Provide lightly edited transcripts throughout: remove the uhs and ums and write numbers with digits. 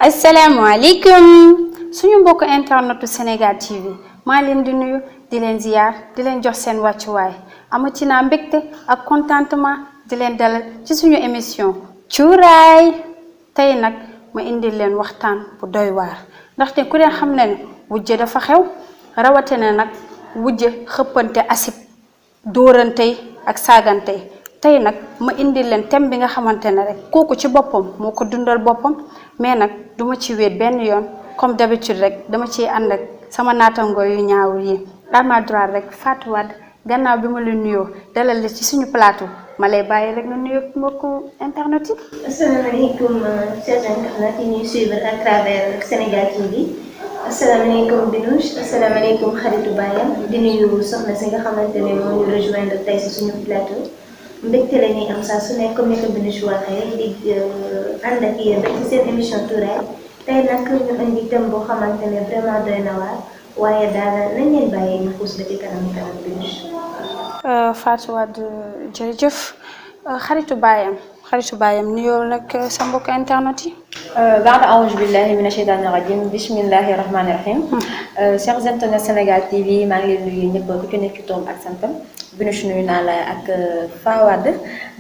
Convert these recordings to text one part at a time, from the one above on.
asalaamaaleykum suñu mbokk internetu Sénégal TV maa leen di nuyu di leen ziyaar di leen jox seen wàccuwaay amati naa mbégte ak contentement di leen dalal ci suñu émission cuuraay tey nag ma indil leen waxtaan bu doy waar ndaxte ku leen xam ne wujje dafa xew rawatina nag wujje xëppante asib dóorantey ak saagantey tey nag ma indil leen thème bi nga xamante ne rek kooku ci boppam moo ko dundal boppam mais nag duma ci wéet benn yoon comme d'habitude rek dama ciy ànd ak sama naataangoo yu ñaawul yi à ma droite rek Fatou Wade gannaaw bi ma la nuyoo dalal la ci suñu plateau ma lay bàyyi rek nga nuyoo mbokku internet yi. asalaamaaleykum chers internautes yi ñuy suivre à travers Sénégal TV asalaamaaleykum Binouche asalaamaaleykum xaritu Bayam di nuyu soxna si nga xamante ne moo ñu rejoindre tey si suñu plateau. mbégte la ñuy am saa su nekk comme ni ko Binouche waxee di ànd ak yéen rek ci seen émission Cuuraay tey nag ñu indi thème boo xamante ne vraiment doy na waar waaye daal nañ leen bàyyi ñu xuus ba ci kanam Binouche. Fatou Wade jërëjëf xaritu baayam nuyoo nag sa mbokk internet yi. baada auzu billahi mina sheytaani rajim bismillahi rahmaani rahim. Chers internautes Sénégal TV maa ngi leen nuyu ñëpp ku ci nekk ci toom ak santam. Binouche nuyu naa la ak Fatou Wade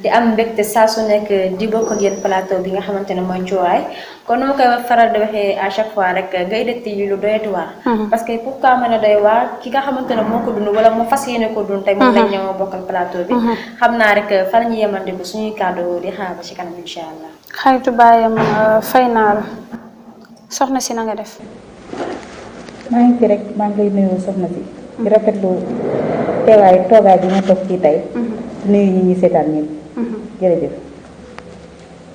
di am mbégte saa su nekk di bokk ak yéen plateau bi nga xamante ne mooy Cuuraay kon nu ma koy faral di waxee à chaque fois rek ngay dëtt yi lu doyati waar. parce que pourquoi ma ne doy waar ki nga xamante ne moo ko dund wala moo fas yéene ko dund tey moom lañ ñoo bokkal plateau bi. xam naa rek fa la ñuy yemande ko suñuy kàddu di xaar ba ci kanam incha allah. xaritu baayam fay naa la soxna si na nga def. maa ngi fi rek maa ngi lay nuyu soxna si. di rafetlu toogaay bi ma toog fii tey. nuyu ñi ñuy seetaan ñëpp. jërëjëf.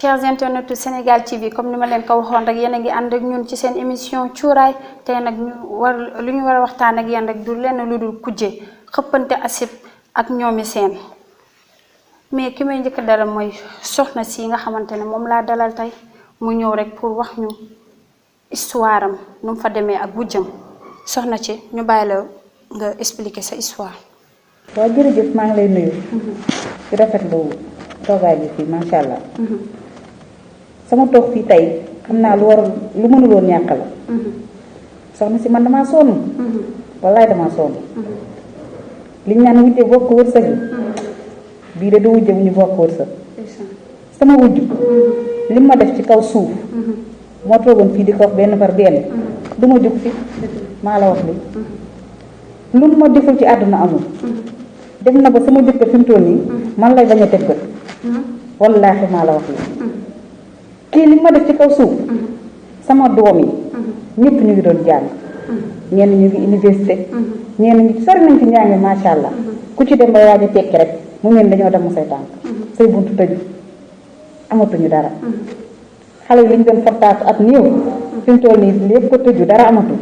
chers internautes Sénégal TV comme ni ma leen ko waxoon rek yéen a ngi ànd ak ñun ci seen émission cuuraay tey nag lu ñu war a waxtaan ak yéen rek du lenn lu dul kujje xëppante asib ak ñoomi seen mais ki may njëkk dalal mooy soxna si nga xamante ne moom laa dalal tey mu ñëw rek pour wax ñu histoire am nu mu fa demee ak wujjam soxna ci ñu bàyyi la nga expliquer sa histoire. waaw jërëjëf maa ngi lay nuyu. di rafetlu toogaay bi fii macha allah. sama toog fii tey xam naa lu mënul woon ñàkk la. soxna si man damaa sonn. wallaay damaa sonn. liñ naan wujje bokk wërsëg bii de du wujje bu ñu bokk wërsëg. sama wujj li ma def ci kaw suuf. moo toogoon fii di ko wax benn par benn. du ma jóg fi maa la wax li lu ma deful ci àdduna amul. def na ba sama jëkkër fi mu toll nii man lay bañ a teg bët. wallaahi maa la wax li kii li ma def ci kaw suuf sama doom yi ñëpp ñu ngi doon jàng ñenn ñu ngi université ñenn ñi sori nañ ci njàng macha allah ku ci dem ba waaj a tekki rek mu mel dañoo dem say tànk say buntu tëju amatuñu dara xale yi li ñu doon fortaatu at néew fi mu toll nii lépp ko tëju dara amatul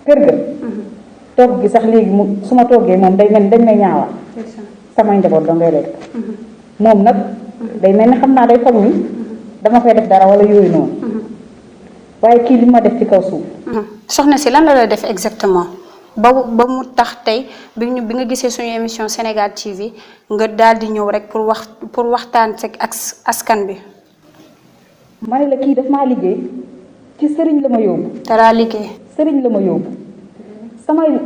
kër ga togg gi sax léegi su ma toggee moom day mel ni dañ may ñaawal samay njaboot da ngay lekk moom nag day mel ni xam naa day foog ni dama koy def dara wala yooyu noonu waaye kii li ma def ci kaw suuf. soxna si lan la def exactement ba mu tax tey bi nga gisee suñu émission Sénégal TV nga daal di ñëw rek pour waxtaan ak askan bi. ma ne la kii daf maa liggéey ci sëriñ la ma yóbbu. dara liggéey. sëriñ la ma yóbbu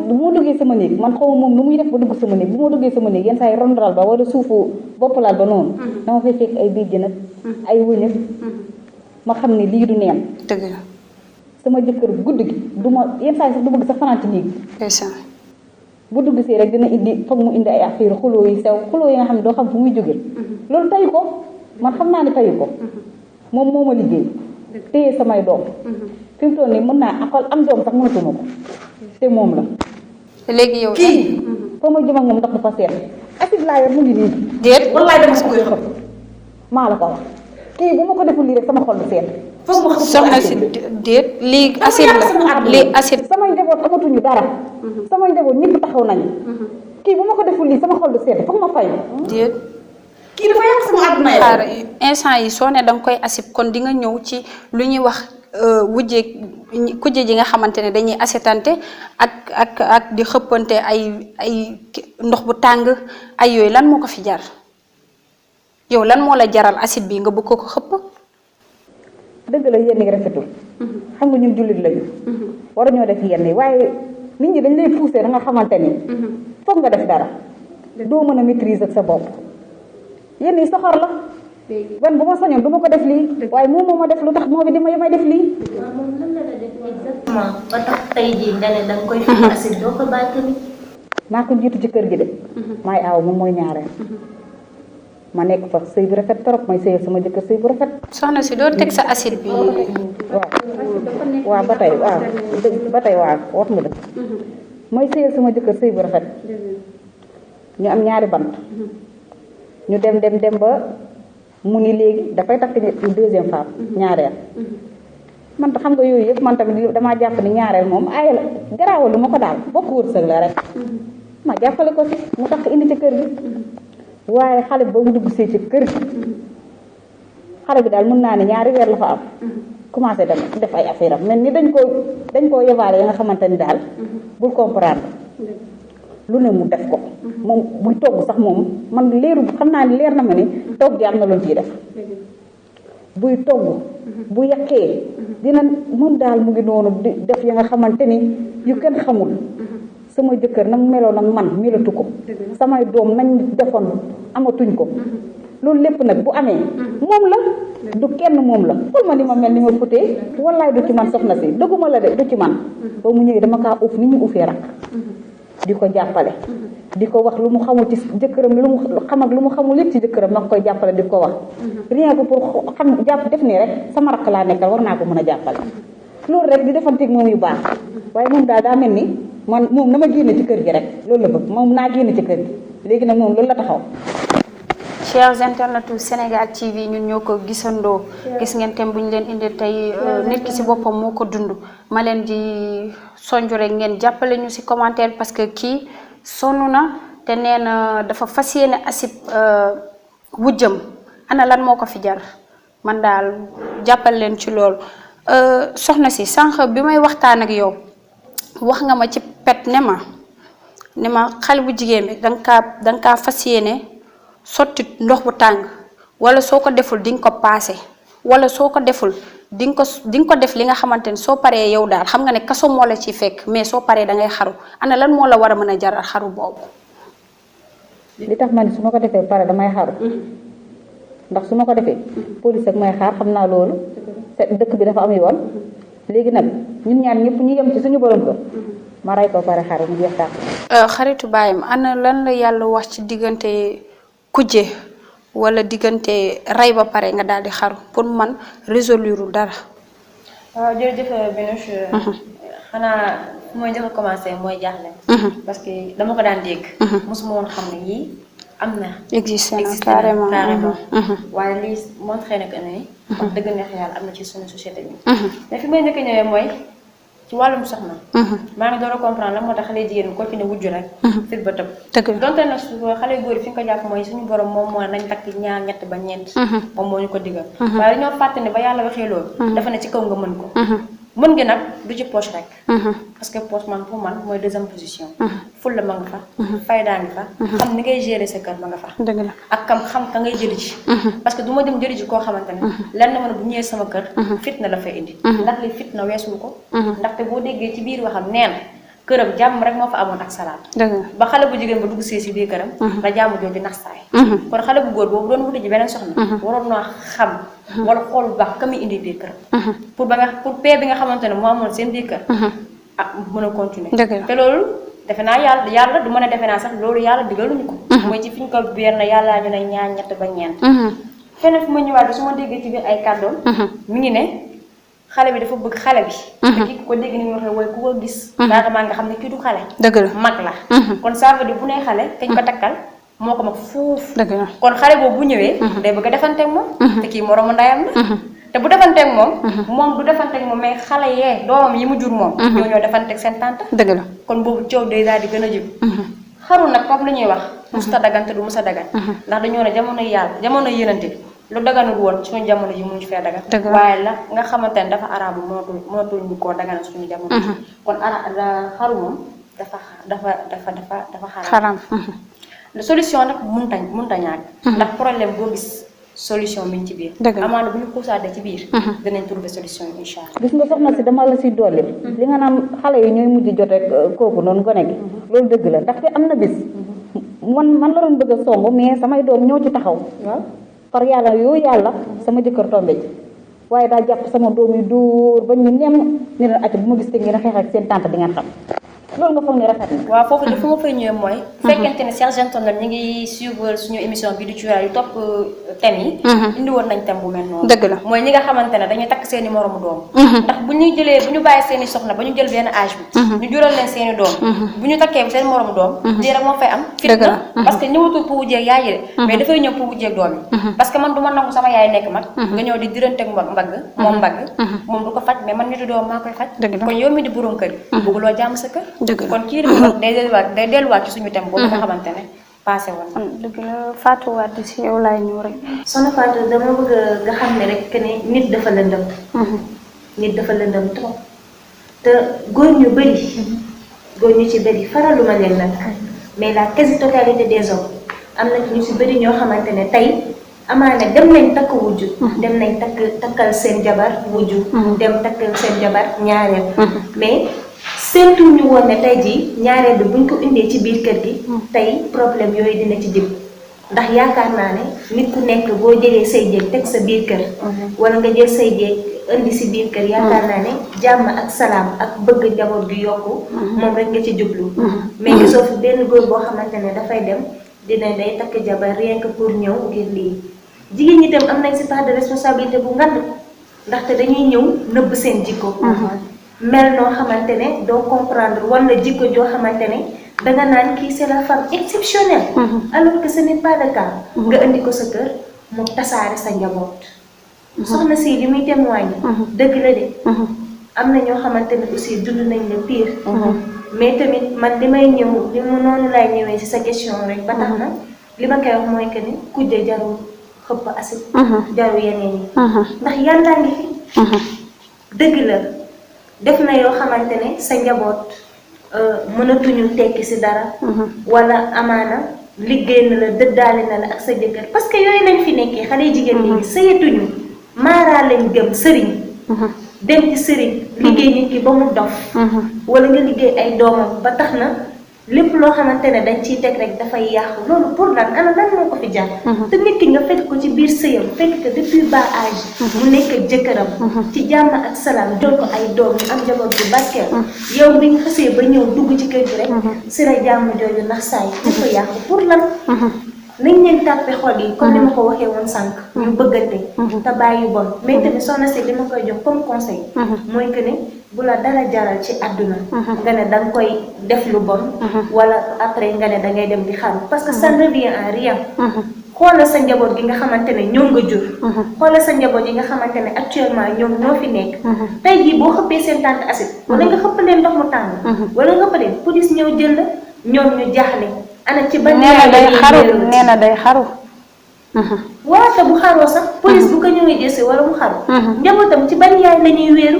bu ma duggee sama néeg man xaw ma moom nu muy def ba dugg sama néeg bu ma duggee sama néeg yenn saa yi rondaral ba wala suufu boppalaal ba noonu. dama fay fekk ay biir jën ak ay wëñ ak ma xam ne lii du neen. dëgg la. sama jëkkër guddi gi du ma yenn saa yi sax du bëgg sax fanaan ci néeg. ndeysaan. bu dugg see rek dina indi foog mu indi ay affaire xuloo yi sew xuloo yi nga xam ne doo xam fu muy jógee. loolu tayu ko man xam naa ne tayu ko. moom moo ma liggéey. téye samay doom. fi mu toll nii mën naa am doom sax mënatuma ko. te moom la. léegi yow. kii foo ma jëm ak moom ndox dafa seet. acide laa yor mu ngi nii. déet wallaay dama si koy xam. maa la ko wax kii bu ma ko deful lii rek sama xol du seet. foog ma xam soxna si déet lii acide la lii acide. samay njaboot amatuñu dara. samay njaboot ñëpp taxaw nañu. kii bu ma ko deful lii sama xol du seet foog ma fay. déet. kii dafa yàq sama àdduna yow. xaar instant yi soo ne danga koy acide kon di nga ñëw ci lu ñuy wax kujje ji nga xamante ne dañuy asetante ak di xëppante ay ndox bu tàng ay yooyu lan moo ko fi jar yow lan moo la jaral acide bi nga bëgg ko xëpp. dëgg la yenn yi rafetul xam nga ñun jullit lañu war ñoo def yenn yi waaye nit ñi dañ lay poussé da nga xamante ni foog nga def dara doo mën a maîtriser sa bopp yenn yi soxor la ban bu ma sañoon du ma ko def lii waaye moom moo ma def lu tax moo bi di may def lii moom lan la la def exactement ba tax tey jii nga ne da nga koy fii acide doo ko bàyyi tamit maa ko jiitu ci kër gi de maay aaw moom mooy ñaareel ma nekk fa sëy bu rafet trop may sëyal sama jëkkër sëy bu rafet soxna si doo teg sa acide bi. waaw ba tey waaw ba tey waaw wax nga dëgg may sëyal sama jëkkër sëy bu rafet ñu am ñaari bant ñu dem ba mu ni léegi dafay takk deuxième femme ñaareel man xam nga yooyu yëpp man tamit damaa jàpp ni ñaareel moom ay la garaawal lu ma ko daal bokk wërsëg la rek ma jàppale ko si mu takk indi ci kër gi waaye xale ba mu dugg see ci kër gi xale bi daal mën naa ne ñaari weer la fa am commencé dem def ay affaire am mel ni dañ koo yebaale ya nga xamante ni daal bul comprendre lu ne mu def ko moom buy togg sax moom man leeru xam naa ni leer na ma ni togg gi am na lu ciy def buy togg bu yàqee dina moom daal mu ngi noonu di def ya nga xamante ni yu kenn xamul sama jëkkër na mu meloon ak man melatu ko samay doom nañ defoon amatuñ ko loolu lépp nag bu amee moom la du kenn moom la xool ma ni ma mel ni ma futee wallaay du ci man soxna si dëgguma la de du ci man ba mu ñëwee dama kaa uuf ni ñu uufee rak di ko jàppale di ko wax lu mu xamul ci jëkkëram lu mu xam ak lu mu xamul lépp ci jëkkëram ma koy jàppale di ko wax rien que pour xam jàpp def nii rek sama rakk laa nekkal war naa ko mën a jàppale loolu rek di defanteeg moom yu baax waaye moom daal daa mel ni man moom na ma génne ci kër gi rek loolu la bëgg moom naa génne ci kër gi léegi nag moom loolu la taxaw. chers internautes Sénégal TV ñun ñoo ko gisandoo gis ngeen thème bu ñu leen indi tey nit ki ci boppam moo ko dund ma leen di sonju rek ngeen jàppale ñu ci commentaire parce que kii sonn na te nee na dafa fas yéene asib wujjam ana lan moo ko fi jar man daal jàppal leen ci loolu soxna si sànq bi may waxtaan ak yow wax nga ma ci pet ne ma xale bu jigéen bi danga kaa fas yéene sotti ndox bu tàng wala soo ko deful di nga ko paase wala soo ko deful di nga ko def li nga xamante ni soo paree yow daal xam nga ne kaso moo la ciy fekk mais soo paree da ngay xaru ana lan moo la war a mën a jaral xaru boobu. li tax ma ne su ma ko defee pare damay xaru ndax su ma ko defee police ak may xaar xam naa loolu te dëkk bi dafa am yoon léegi nag ñun ñaar ñëpp ñu yem ci suñu borom kër ma rey ko pare xaru mu jeex tàkk. xaritu baayam ana lan la yàlla wax ci diggante kujje wala diggante rey ba pare nga daal di xaru pour man résoudre dara. waaw jërëjëf Binouche. xanaa fu may njëkk a commencé mooy jaaxle. parce que dama ko daan dégg. mosuma woon xam ne yii am na. existé na carrément waaye lii montré na que ne. wax dëgg neex yàlla am na ci suñu société bi. mais fi may njëkk a ñëwee mooy ci wàllum soxna. maa ngi door a comprendre lan moo tax xale jigéen ko ci ne wujju rek. fit ba tëb. dëgg donte nag xale góor yi fi nga ko jàpp mooy suñu borom moom moo nañ takk ñaar ñett ba ñeent. moom moo ñu ko digal. waaye dañoo fàtte ne ba yàlla waxee loolu. dafa ne ci kaw nga mën ko. mën ngi nag du ci poche rek. parce que poche man pour man mooy deuxième position. ful la ma nga fa. faydaa nga fa. xam ni ngay gérer sa kër ma nga fa. dëgg la ak xam ka ngay jëli ci. parce que du ma dem jëli ci koo xamante ne. lenn mën bu ñëwee sama kër. fitna la fay indi. ndax li fitna weesul ko. ndaxte boo déggee ci biir waxam neen këram jàmm rek moo fa amoon ak salaat. ba xale bu jigéen ba dugg see si biir këram. la jàmm jooju nax saay. kon xale bu góor boobu doon wuti ji beneen soxna. waroon naa xam. wala xool bu baax ka muy indi biir këram. pour paix bi nga xamante ne moo amoon seen biir kër. mën a continuer. te loolu defe naa yàlla du mën a defe naa sax loolu yàlla digaluñu ko. mooy ci fi ñu ko biir na yàllaa ñu ne ñaar ñett ba ñeent. feneen fu ma ñëwaat bi su ma déggee ci biir ay kàddoom. mi ngi ne xale bi dafa bëgg xale bi. te kii ko dégg ni mu waxee waaye ku ko gis. daanaka nga xam ne kii du xale. dëgg la mag la. kon ça veut dire bu nee xale kañ ko takkal moo ko mag fuuf. dëgg la kon xale boobu bu ñëwee. day bëgg a defanteeg moom. te kii moroomu ndayam la. te bu defanteeg moom. moom du defanteeg moom mais xale yee doomam yi mu jur moom. ñoo defanteeg seen tante. dëgg la kon boobu coow day daal di gën a jëm. xaru nag comme li ñuy wax. musta dagan te du musa dagan. ndax dañoo ne jamono yàlla jamono yénante bi lu daganul woon suñu jamono ji mu ngi fee dagan. waaye la nga xamante ne dafa araabu mënatul ñu koo daganal suñu jamono. kon xaru moom dafa xaraam. solution nag mënta ñàkk. ndax problème boo gis solution bi ci biir. Dëgg la. amaana bu ñu xuusaatee ci biir. dinañ trouver solution yi incha allah. gis nga soxna si dama la si dolli li nga naan xale yi ñooy mujj jot rek kooku noonu gone gi loolu dëgg la ndaxte am na bis man la doon bëgg a song mais samay doom ñoo ci taxaw par yàlla sama jëkkër tombe ci waaye daa jàpp sama doom yi dóor ba ñu nemm ni leen acc bu ma gis te ngeen xeex ak seen tante di ngeen xam loolu nga foog ni rafet na waaw foofu dafa ma fay ñëwee mooy. bu fekkente ne chers internautes ñu ngi suivre suñu émission bi di Cuuraay yu topp thème yi. indi woon nañ thème bu mel noonu. dëgg la mooy ñi nga xamante ne dañuy takk seen i moromu doom. ndax bu ñu bàyyi seen i soxna ba ñu jël benn âge bi. ñu jural leen seen i doom. bu ñu takkee seen moromu doom. lii rek moo fay am. fitna parce que ñëwatul pour wujjeeg yaay yi de. mais dafay ñëw pour wujjeeg doom yi. parce que man du ma nangu sama yaay nekk mag. nga ñëw di diranteeg mbagg moom du ko faj mais man nitu doom maa koy faj. kon yow mi di borom kër bëgguloo jàmm sa kër. kon kii day delluwaat ci suñu thème boobu nga xamante ne passé woon na. dëgg la Fatou Wade si yow laay ñëw rek. Soxna Fatou dama bëgg nga xam ne rek que ne nit dafa lëndëm. nit dafa lëndëm trop te góor ñu ci bëri faraluma leen nag mais la quasi totalité des hommes am na ñu si bëri ñoo xamante ne tey amaana dem nañ takk wujju. dem nañ takkal seen jabar wujju. dem takkal seen jabar ñaareel. mais séntu ñu woon ne tey jii ñaareel bi buñ ko indee ci biir kër gi. tey problème yooyu dina ci jëm ndax yaakaar naa ne nit ku nekk boo jëlee say jéeg teg sa biir kër. wala nga jël say jéeg indi si biir kër yaakaar naa ne jàmm ak salaam ak bëgg njaboot gi yokku. moom rek nga ci jublu. mais gisoo fi benn góor boo xamante ne dafay dem dina day takk jabar rien que pour ñëw ngir lii. jigéen ñi tam am nañ si part de responsabilité bu ngand ndaxte dañuy ñëw nëbb seen jikko. mel noo xamante ne doo comprendre wala jikko joo xamante ne danga naan kii c'est la femme exceptionnelle. alors que ce n'est pas le cas. nga indi ko sa kër mu tasaare sa njaboot. soxna si li muy témoigner. dëgg la de. am na ñoo xamante ne aussi dund nañ le pire. mais tamit man li may ñëw li mu noonu laay ñëwee ci sa question rek ba tax na li ma koy wax mooy que ni kujje jarul xëpp acide. jarul yeneen yi. ndax yàllaa ngi fi. dëgg la. def na yoo xamante ne sa njaboot mënatuñu tekki ci dara. wala amaana liggéey na la dëddaale na la ak sa jëkkër parce que yooyu lañ fi nekkee xale jigéen ñi sëyatuñu maaraa lañ gëm sëriñ. dem ci sëriñ liggéey nit ki ba mu dof. wala nga liggéey ay doomam ba tax na lépp loo xamante ne dañ ciy teg rek dafay yàqu loolu pour lan ana lan moo ko fi jar. te nit ki nga fekk ko ci biir sëyam fekk ko depuis bas âge. mu nekk ak jëkkëram. ci jàmm ak salaam jël ko ay doom ñu am njaboot bu barkeel. yow bi nga xasee ba ñëw dugg ci kër gi rek. si la jàmm jooju ndax saa yi dafa yàqu pour lan. nañ leen tàppe xol yi comme ni ma ko waxee woon sànq. ñu bëggante. te bàyyi bon mais tamit soxna si li ma koy jox comme conseil. mooy que ne bu la dara jaral ci àdduna. nga ne da nga koy def lu bon. wala après nga ne da ngay dem di xaru parce que ça ne revient à rien. xoolal sa njaboot gi nga xamante ne ñoom nga jur. xoolal sa njaboot yi nga xamante ne actuellement ñoom ñoo fi nekk. tey jii boo xëppee seen tànk acide. wala nga xëpp leen ndox mu tàng. wala nga xëpp leen police ñëw jël la ñoom ñu jaaxle. ana ci ban yaay nee na day xaru. waaw te bu xaroo sax police bu ko ñëwee jëse wala mu xaru. njabootam ci ban yaay la ñuy wéeru.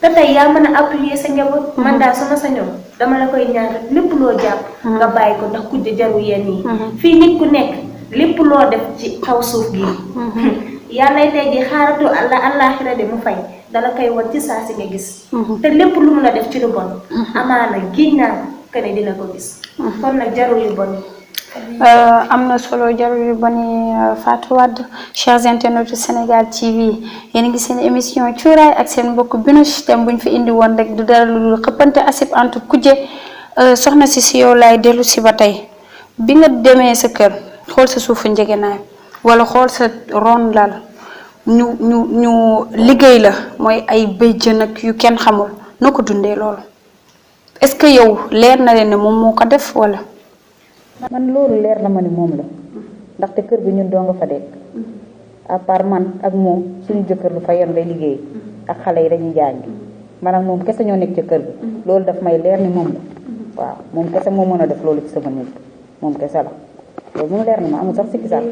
te tey yaa mën a appuyer sa njaboot. man daal sama sañoon dama la koy ñaan rek lépp loo jàpp. nga bàyyi ko ndax kujje jaru yenn yi. fii nit ku nekk lépp loo def ci kaw suuf gi. yàlla tey jii xaaratu àllaaxira de mu fay dala koy won ci saa si nga gis. te lépp lu mu la def ci lu bon. amaana giñ naa kene dina ko gis. kon nag jarul yu bon. am na solo jarul yu bon Fatou Wade chers internautes Sénégal TV yéen a ngi seen émission cuuraay ak seen mbokk Binuche thème bu ñu fi indi woon rek du dara lu xëppante acide entre kujje soxna si yow laay dellu si ba tey bi nga demee sa kër xool sa suufu njëgënaay wala xool sa ron lal ñu liggéey la mooy ay béjjën ak yu kenn xamul noo ko dundee loolu. est-ce que yow leer na leen ne moom moo ko def wala. man loolu leer na ma ni moom la ndaxte kër gi ñun doo nga fa dekk à part man ak moom suñu jëkkër lu fa yoon lay liggéey ak xale yi dañuy jàngi man ak moom kese ñoo nekk ca kër gi loolu daf may leer ni moom la waaw moom kese moo mën a def loolu ci sama néeg moom kese la loolu moom leer na ma amul sax sikki sax.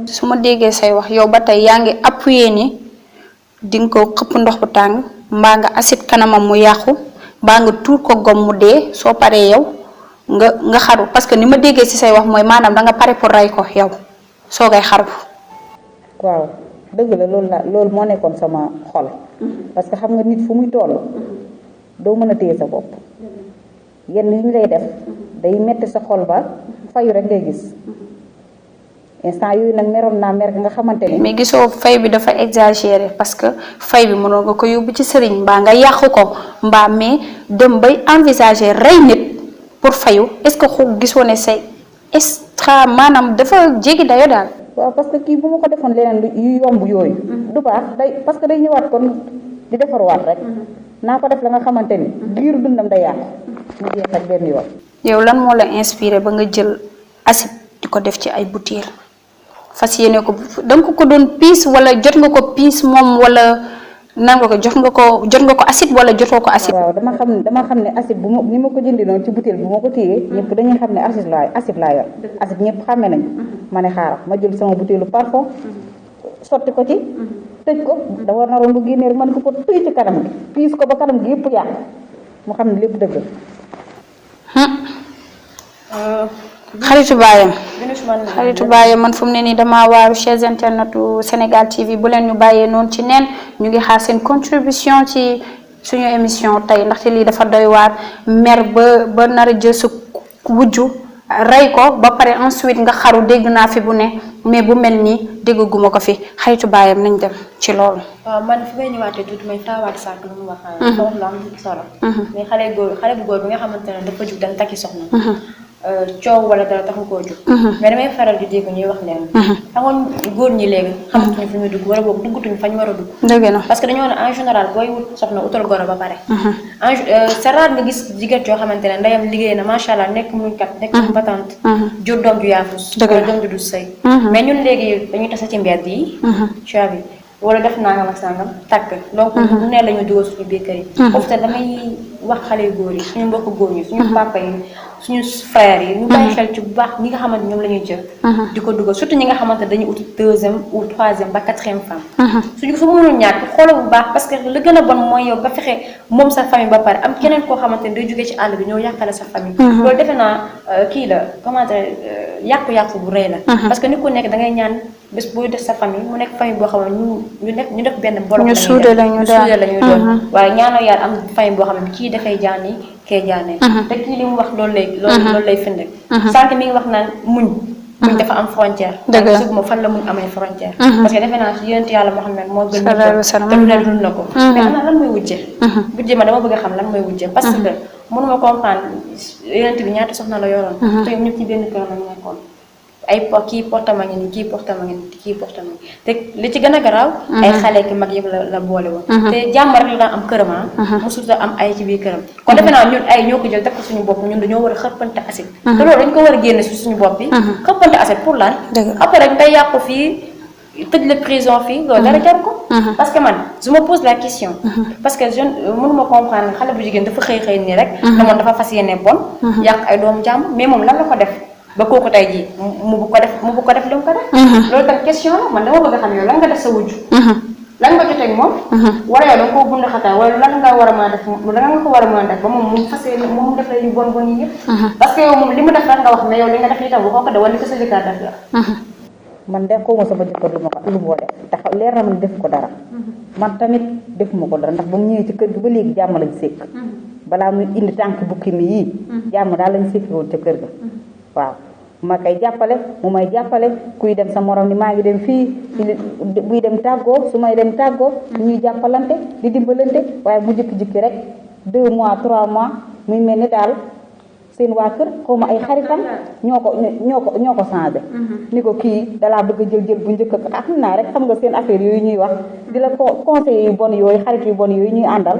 su ma déggee say wax yow ba tey yaa ngi appuyé ni di nga ko xëpp ndox bu tàng mbaa nga acide kanamam mu yàqu. baa nga tuur ko gom mu dee soo paree yow nga xaru parce que ni ma déggee ci say wax mooy maanaam da nga pare pour rey ko yow soo koy xaru. waaw dëgg la loolu moo nekkoon sama xol parce que xam nga nit fu muy toll doo mën a téye sa bopp yenn yi ñu lay def day metti sa xol ba fayu rek ngay gis instant yooyu nag meroon naa mer nga xamante ni. mais gisoo fay bi dafa exagéré parce que fay bi mënoo nga ko yóbbu ci sëriñ mbaa nga yàqu ko mbaa mais dem bay envisager rey nit pour fayu est-ce que gisoo ne c'est extra maanaam dafa jéggi dayo daal. waaw parce que kii bu ma ko defoon leneen yu yomb yooyu. du baax day parce que day ñëwaat kon di defarwaat rek. naa ko def la nga xamante ni giiru dundam day yàqu. mu jeex ak benn yoon. yow lan moo la inspiré ba nga jël acide di ko def ci ay bouteilles fas yéene ko danga ko doon piis wala jot nga ko piis moom wala nan nga ko jot nga ko acide wala jotoo ko acide. waaw dama xam ne acide bu ma ni ma ko jëndi noonu ci bouteille bu ma ko téyee ñëpp dañuy xam ne acide laa yor acide ñëpp xàmme nañ ma ne xaaral ma jël sama bouteille parfum sotti ko ci tëj ko da war naroon bu génnee rek man ko tëj ci kanam gi piis ko ba kanam gi yëpp yàqu mu xam ne lépp dëgg xaritu baayam man fu mu ne nii damaa waaru chers internetu Sénégal TV bu leen ñu bàyyee noonu ci neen ñu ngi xaar seen contribution ci suñu émission tey ndaxte lii dafa doy waar mer ba nar a jël sa wujju rey ko ba pare ensuite nga xaru dégg naa fi bu ne mais bu mel nii dégguma ko fi xaritu baayam nañ dem ci loolu. waaw man fi may ñëwaatee tuuti may faawaat sànq lu mu wax. wax lu am solo. mais xale bu góor bi nga xamante ne dafa jug dañ takki soxna. coow wala dara taxu koo jóg. mais damay faral di dégg ñuy wax leen. xam nga góor ñi léegi xamatuñu fi ñu dugg wala boog duggutuñu fa ñu war a dugg. dëgg na parce que dañoo ne en général booy wut soxna utal goro ba pare. c'est rare nga gis jigéen yoo xamante ne ndeyam liggéey na macha allah nekk muñkat nekk patante. jur doom ju yaafus. dëgg la wala doom ju du sëy. mais ñun léegi dañuy tase ci mbedd yi. choix bi wala def nangam ak sangam takk donc lu ne la ñu dugal suñu biir kër yi. foofu te damay wax xale yu góor yi suñu mbokku góor yi suñu papa yi. suñu frères yi ñu bàyyi xel ci bu baax ñi nga xamante ñoom la ñuy jël di ko dugal surtout ñi nga xamante dañuy ut 2e ou 3e ba 4e femme suñu fa mënul ñàkk xoolal bu baax parce que li gën a bon mooy yow nga fexe moom sa famille ba pare am keneen koo xamante ne day jógee ci àll bi ñëw yàqale sa famille loolu defe naa kii la comment dire yàqu-yàqu bu rëy la parce que nit ku nekk da ngay ñaan bés booy def sa famille mu nekk famille boo xam ne ñu def benn bolok ñu suude la ñuy doon waaye ñaanoo yàlla am famille boo xam ne kii dafay jaani kee jaanee te kii li mu wax loolu lay firnde sànq mi ngi wax naan muñ dafa am frontière suguma fan la muñ amee frontière parce que defe naa si yonent yàlla Muhammad moo gën te lu ne dund na ko mais xanaa lan mooy wujje ma dama bëgg a xam lan mooy wujje parce que mënuma comprendre yonent bi ñaata soxna la yoroon te ñëpp ci benn kër lañ nekkoon kii portama ngi ni kii portama ngi ni kii portama ngi te li ci gën a garaaw ay xale ki mag yëpp la boole woon te jàmm rek la daan am këram mosuta am ay ci biir këram kon defe naa ñun ay ñoo ko jël teg ko suñu bopp ñun dañoo war a xëppante acide te loolu dañ ko war a génne si suñu bopp bi xëppante acide pour lan après rek ngay yàqu fii tëj la prison fii loolu dara jar ko parce que man je me pose la question parce que je mënuma comprendre xale bu jigéen dafa xëy nii rek ne moom dafa fas yéene bon yàq ay doomu jàmm mais moom lan la ko def ba kooku tey jii mu bu ko def li mu ko def loolu tam question la man dama bëgg a xam yow lan nga def sa wujju lan nga jotee ak moom wala yow danga koo bund xataa wala lan nga war a mën a def lan nga ko war a mën a def ba moom mu fasee moom def la yu bon yi yëpp parce que yow moom li mu def rek nga wax mais yow li nga def li tam waxoo ko de wala li ko sa jëkkër def la man de xawma sama jëkkër lu moo def te leer na man def ko dara man tamit defuma ko dara ndax ba mu ñëwee ci kër gi ba léegi jàmm lañ sékk balaa muy indi tànk bukki mi yii jàmm daal lañ sékki woon ca kër ga waaw ma koy jàppale mu may jàppale kuy dem sa morom ni maa ngi dem fii buy dem tàggoo su may dem tàggoo ñuy jàppalante di dimbalante waaye mu jikki-jikki rek 2 mois 3 mois muy mel ni daal seen waa kër xaw ma ay xaritam ñoo ko changé ni ko kii dalaa bëgg a jël bu njëkk ak xam naa rek xam nga seen affaire yooyu ñuy wax di la conseil yu bon yooyu xarit yu bon yooyu ñuy àndal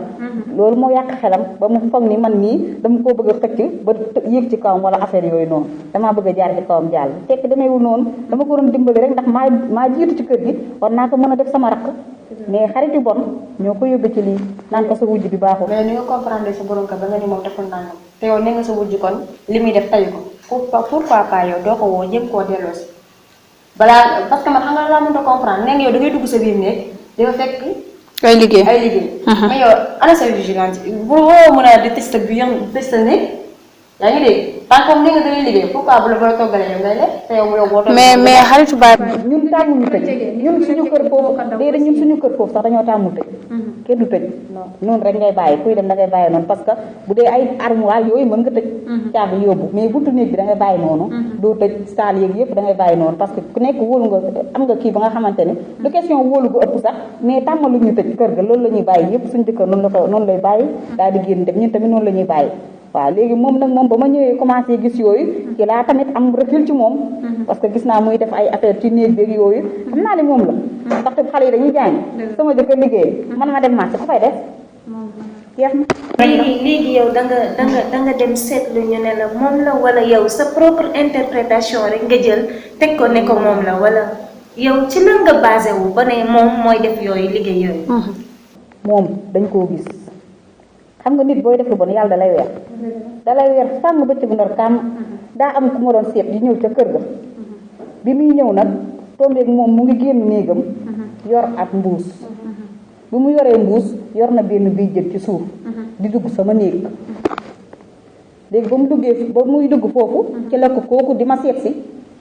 loolu moo yàq xelam ba mu foog ni man nii dama koo bëgg a xëcc ba yéeg ci kawam wala affaire yooyu noonu damaa bëgg a jaar ci kawam jàll tekk demeewul noonu dama ko doon dimbali rek ndax maa jiitu ci kër gi war naa ko mën a def sama rakk mais xarit yu bon ñoo ko yóbbu ci lii naan ko sa wujj bi baaxul mais ni nga comprendre sa borom ka ba nga ni moom deful nangam te yow ne nga sa wujj kon li muy def tayu ko pourquoi pas yow doo ko woo jéem koo delloo si balaa parce que man xam nga laa mënut a comprendre ne nga yow da ngay dugg sa biir néeg dafa fekk ay liggéey mais yow ana sa vigilance bu woo mën a di test bi yoon test néeg yaa ngi dégg tant que ni nga dañuy liggéey pourquoi bu la boole toggalee yow ngay lekk te yow boo mais xaritu baay ñun tàmmuñu tëj ñun suñu kër foofu déedéet ñun suñu kër foofu sax dañoo tàmmul tëj kenn du tëj noonu rek ngay bàyyi kuy dem da ngay bàyyi noonu parce que bu dee ay armoire yooyu mën nga tëj caabi yóbbu mais buntu néeg bi da ngay bàyyi noonu doo tëj saal yeeg yëpp da ngay bàyyi noonu parce que ku nekk wóolu nga am nga kii ba nga xamante ni du question wóolu gu ëpp sax mais tàmmalu ñu tëj kër ga loolu la ñuy bàyyi yëpp suñu jëkkër noonu lay bàyyi daal di génn dem ñun tamit noonu la ñuy bàyyi waaw léegi moom nag moom ba ma ñëwee commencé gis yooyu ci laa tamit am recul ci moom parce que gis naa muy def ay affaire ci néeg beeg yooyu xam naa ne moom la ndaxte xale yi dañuy jàng sama jëkkër liggéey man ma dem marché ku fay def jeex na léegi yow da nga dem seetlu ñu ne la moom la wala yow sa propre interprétation rek nga jël teg ko ne ko moom la wala yow ci lan nga basé wu ba ne moom mooy def yooyu liggéey yooyu moom dañ koo gis xam nga nit booy def lu bon yàlla da lay weer sàmm bëccëgu ndar kam daa am ku ma doon seet di ñëw ca kër ga bi muy ñëw nag tombeeg moom mu ngi génn néegam yor ak mbuus bi mu yoree mbuus yor na benn biy jël ci suuf di dugg sama néeg léegi ba muy dugg foofu ci la ko kooku di ma seet si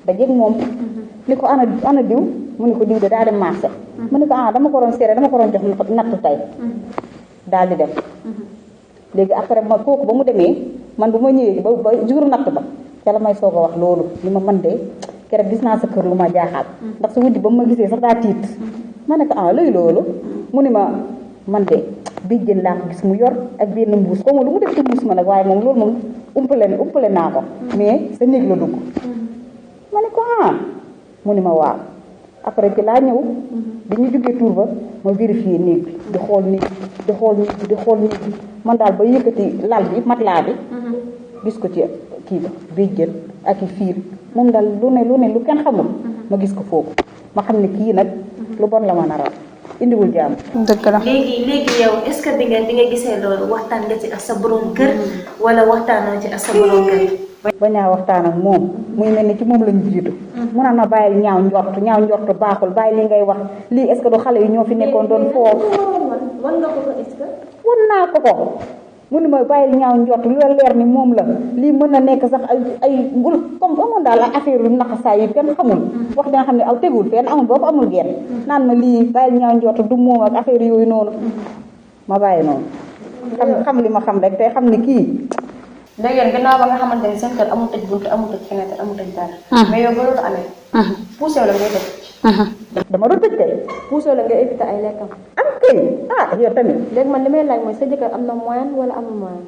da jeg moom ni ko ana diw mu ni ko diw de daa dem marché mu ni ko dama ko doon seere dama ko doon jox natt tey daal di dem léegi après ma kooku ba mu demee man bu ma ñëwee ba jour natt ba ca la may soog a wax loolu li ma man de keroog gis naa sa kër lu ma jaaxal ndax su guddi ba mu ma gisee sax daa tiit ma ne ko luy loolu mu ni ma man de bii jën laa ko gis mu yor ak benn mbuus xaw ma lu mu def ci mbuus ma nag waaye moom loolu moom umpale naa ko mais sa néeg la dugg ma ne ko mu ni ma waaw après ci laa ñëw bi ñu jógee tour ba ma vérifié néeg bi di xool néeg bi man daal ba yëkkati lal bi matelas bi gis ko ci kii ba béjjën ak i fiir moom daal lu ne lu kenn xamul ma gis ko foofu ma xam ne kii nag lu bon la ma naral indiwul jàmm. dëgg la léegi yow est-ce que bi nga gisee loolu waxtaan nga ci ak sa borom kër wala waxtaanoo ci ak sa borom kër. bañaa waxtaan ak moom muy mel ni ci moom lañ jiitu mu naan ma bàyyi ñaaw njort baaxul bàyyi li ngay wax lii est-ce que du xale yi ñoo fi nekkoon doon foofu wan nga ko est-ce que wan naa ko mu ni ma bàyyi ñaaw njort lu la leer ni moom la lii mën na nekk sax ay ngul comme amoon daal ay affaire yu naqasaay yi kenn xamul wax da nga xam ne aw tegul fenn amul boobu amul genn naan ma lii bàyyi ñaaw njort du moom ak affaire yooyu noonu ma bàyyi noonu xam li ma xam rek te xam ni kii léegi yéen gannaaw ba nga xamante ni seen kër amul tëj buntu amul tëj fenêtre amul tëj dara. mais yow ba loolu amee. poussé la ngay tëj. dama doon tëj kay. poussé la ngay éviter ay lekkam. am kay yow tamit. léegi man li may laaj mooy sa jëkkër am na moyen wala amul moyen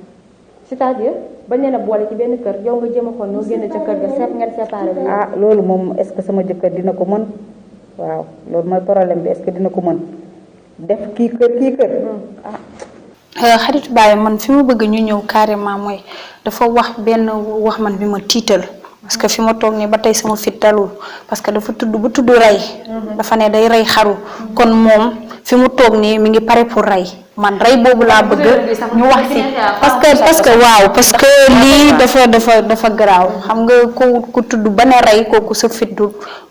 c'est-à-dire bañ leen a boole ci benn kër yow nga jéem a xool noo génn ca kër ga seet ngeen séparé bi. loolu moom est-ce que sama jëkkër dina ko mën waaw loolu mooy problème bi est-ce que dina ko mën def kii kër. xaritu baay man fi mu bëgg ñu ñëw carrément mooy dafa wax benn wax man bi ma tiital parce que fi ma toog nii ba tey sama fit dalul parce que dafa tudd rey dafa ne day rey xaru kon moom fi mu toog nii mi ngi pare pour rey man rey boobu laa bëgg ñu wax ci parce que lii dafa garaaw xam nga ku tudd ba ne rey kooku sa fit du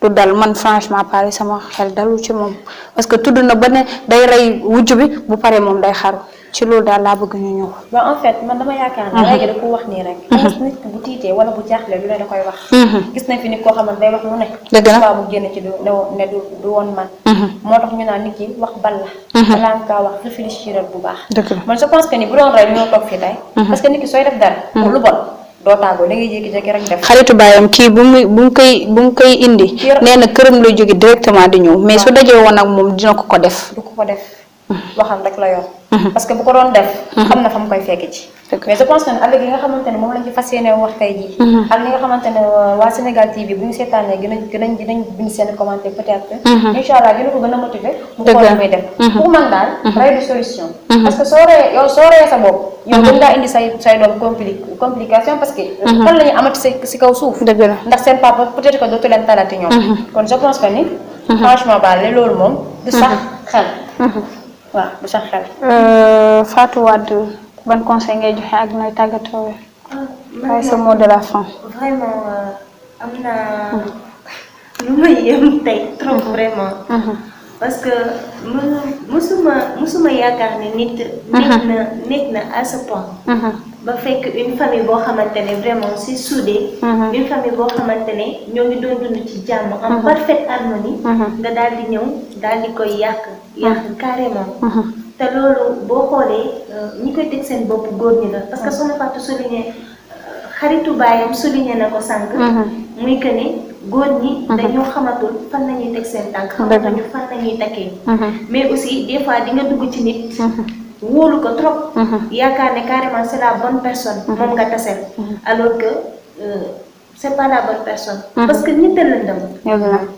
dal man franchement pare sama xel dalul ci moom parce que tudd na ba ne day rey wujj bi bu pare moom day xaru ci loolu daal laa bëgg ñu ñëw. ba en fait man dama yaakaar ne léegi da ko wax nii rek. nit bu tiitee wala bu jaaxle lu ne da koy wax. gis nañ fi nit koo xamante day wax lu ne. dëgg la waaw mu génn ci du woon man. moo tax ñu naan nit ki wax bal la. balaa nga kaa wax réfléchiral bu baax. dëgg la man je pense que ni bu doon rey ñoo toog fii tey. parce que nit ki sooy def dara. pour lu bon doo tàggoo da ngay jékki-jékki rek def. xaritu baayam kii bu mu koy indi. nee na këram lay jóge directement di ñëw mais su dajee woon ak moom dina ko def. du ko def. waxam rek la yor. parce que bu ko doon def. xam na fa mu koy fekk ci. mais je pense que avec li nga xamante ne moom lañ ci fas yéene wax tey jii. ak li nga xamante ne waa Sénégal TV bu ñu seetaanee dinañ bind seen commentaire peut-être. incha allah dina ko gën a motiver. mu xool li muy def. pour man daal. rey du solution. parce que soo reyee sa bopp. yow gën ngaa indi say doom complication parce que. fan la ñu amati si kaw suuf. dëgg la ndax seen papa peut-être que dootu leen talati ñoom. kon je pense que ni. franchement baal loolu moom. du sax xel. waaw bu sax xel. Fatou Wade ban conseil ngay joxe ak nooy tàggatoo waaye sa mot de la fin. vraiment am na lu may yem tey trop vraiment. parce que musuma yaakaar ne nit nekk na à ce point ba fekk une famille boo xamante ne vraiment c'est soudé une famille boo xamante ne ñoo ngi doon dund ci jàmm en parfaite harmonie nga daal di ñëw daal di koy yàq carrément te loolu boo xoolee ñi koy teg seen bopp góor ñi la parce que Soxna Fatou souligné xaritu baayam souligné na ko sànq muy que ne góor ñi dañoo xamatul fan nañuy teg seen tànk xamatuñu fan nañuy takkee mais aussi des fois di nga dugg ci nit wóolu ko trop yaakaar ne carrément c'est la bonne personne moom nga tasel alors que c'est pas la bonne personne parce que nit a lëndëm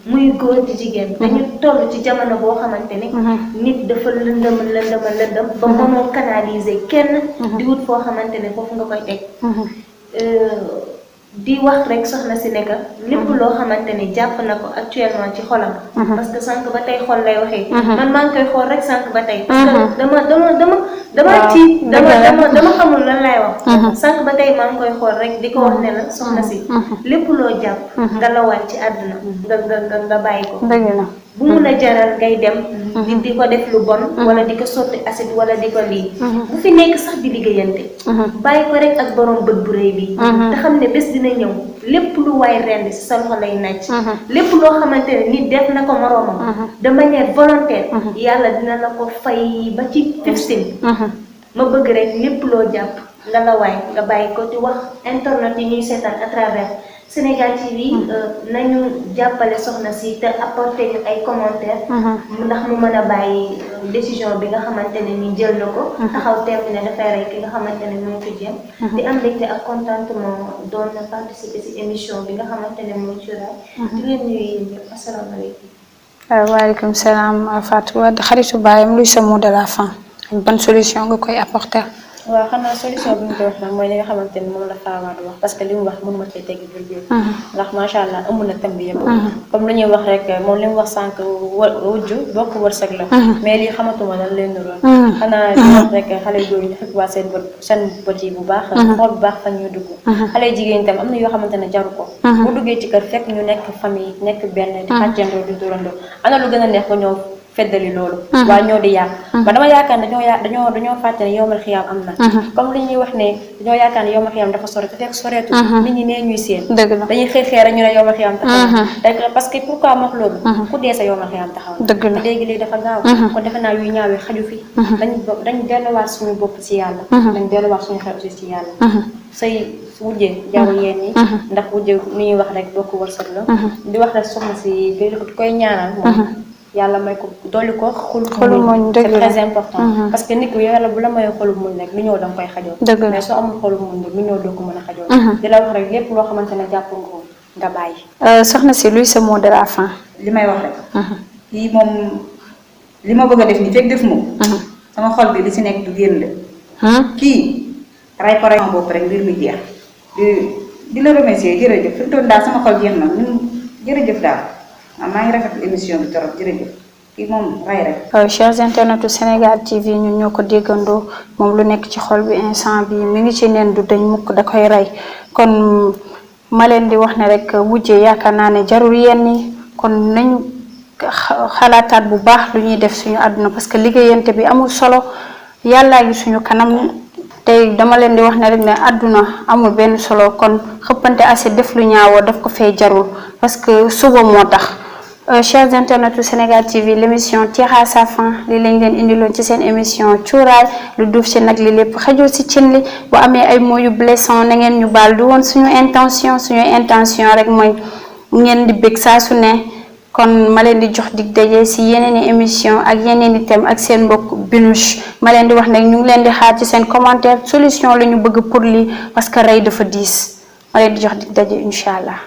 muy góor di jigéen dañu toll ci jamono boo xamante ne nit dafa lëndëm ba mënoo canaliser kenn di wut foo xamante ne foofu nga koy teg di wax rek soxna si nekk lépp loo xamante ne jàpp na ko actuellement ci xolam parce que sànq ba tey xol lay waxee man maa ngi koy xool rek sànq ba tey parce que dama tiit dama xamul lan lay wax sànq ba tey maa ngi koy xool rek di ko wax ne la soxna si lépp loo jàpp nga lawaat ci àdduna nga bàyyi ko bu mun a jaral ngay dem di ko def lu bon wala di ko sotti acide wala di ko lii bu fi nekk sax di liggéeyante bàyyi ko rek ak borom bët bu rëy bi te xam ne bés dina ñëw lépp lu waay rend si sa loxo lay nàcc lépp loo xamante ne nit def na ko moroomam de manière volontaire yàlla dina la ko fay ba ci 15 ma bëgg rek lépp loo jàpp nga la waay nga bàyyi ko di wax internet yi ñuy seetaan à travers Sénégal TV nañu jàppale soxna si te apporter ñu ay commentaires ndax mu mën a bàyyi décision bi nga xamante ne ni jël na ko taxaw terminé dafay rey ki nga xamante ne mooy ko jéem di am mbégte ak contentement doon na participer si émission bi nga xamante ne mooy Cuuraay di leen nuyu yéen ñëpp asalaamaaleykum waaleykum salaam Fatou Wade xaritu baayam luy sa mot de la fin ban solution nga koy apporter waaw xanaa solution bi ñu koy wax nag mooy li nga xamante ni moom la Fawad wax parce que li mu wax mënuma cee teggi virgule ndax macha allah ëmb na thème bi yëpp comme lu ñuy wax rek moom li mu wax sànq wujju bokk wërsëg la mais lii xamatuma lan leen nuroon xanaa di wax rek xale góor ñu xëpp waa seen bët yi bu baax xool bu baax fan ñuy dugg xale jigéen tam am na yoo xamante ne jaru ko bu duggee ci kër fekk ñu nekk famille nekk benn di xàccandoo di durandoo ana lu gën a neex ko ñëw feddali loolu waaye ñoo di yàq ba dama yaakaar ne dañoo fàtte ne yowmal xiyaam am na comme li ñuy wax ne dañoo yaakaar ne yowmal xiyaam dafa sore te fekk soreetu nit ñi nee ñuy seen dañuy xëy rek ñu ne yowmal xiyaam taxaw parce que pourquoi wax loolu ku dee sa yowmal xiyaam taxaw na léegi lii dafa gaaw kon defe naa yuy ñaawee xaju fi dañ delluwaat suñu bopp ci yàlla dañ delluwaat suñu xel aussi ci yàlla say wujje jaru yéen ñi ndax wujje ni ñuy wax rek bokk wërsëg la di wax rek soxna si koy ñaanal moom yàlla may ko dolli ko xolu muñ c'est très important parce que nit ki yàlla bu la mayee xolu muñ rek lu ñëw danga koy xajoo mais soo amul xolu muñ rek lu ñëw doo ko mën a xajoo di la wax rek lépp loo xamante ne jàpp nga bàyyi soxna si luy sa mot de la fin li may wax rek kii moom li ma bëgg a def ni fekk def moom sama xol bi li si nekk du génn la kii ray ko ray bopp rek mbir mi jeex di la remercier jërëjëf fi mu toll daal sama xol jeex na jërëjëf daal maa ngi rafetlu émission bi trop jërëjëf kii moom ray rek. chers internautes Sénégal TV ñun ñoo ko déggandoo moom lu nekk ci xol bi instant bi mi ngi ci neen du dañ mukk da koy rey kon ma leen di wax ne rek wujje yaakaar naa ne jarul yenn yi kon nañu xalaataat bu baax lu ñuy def suñu àdduna parce que liggéeyante bi amul solo yàllaa ngi suñu kanam tey dama leen di wax ne rek ne àdduna amul benn solo kon xëppante acide def lu ñaawoo daf ko fay jarul parce que suba moo tax. Chers internautes du Sénégal TV l'émission tire à sa fin li lañ leen indiloon ci seen émission cuuraay lu duuf ci nag li lépp xajul ci cin li bu amee ay mots yu blessant na ngeen ñu baal du woon suñu intention rek mooy ngeen di bég saa su ne kon ma leen di jox dig daje ci yeneen i émission ak yeneen i thème ak seen mbokk Binouche ma leen di wax nag ñu ngi leen di xaar ci seen commentaire solution la ñu bëgg pour lii parce que rey dafa diis ma leen di jox dig daje incha allah.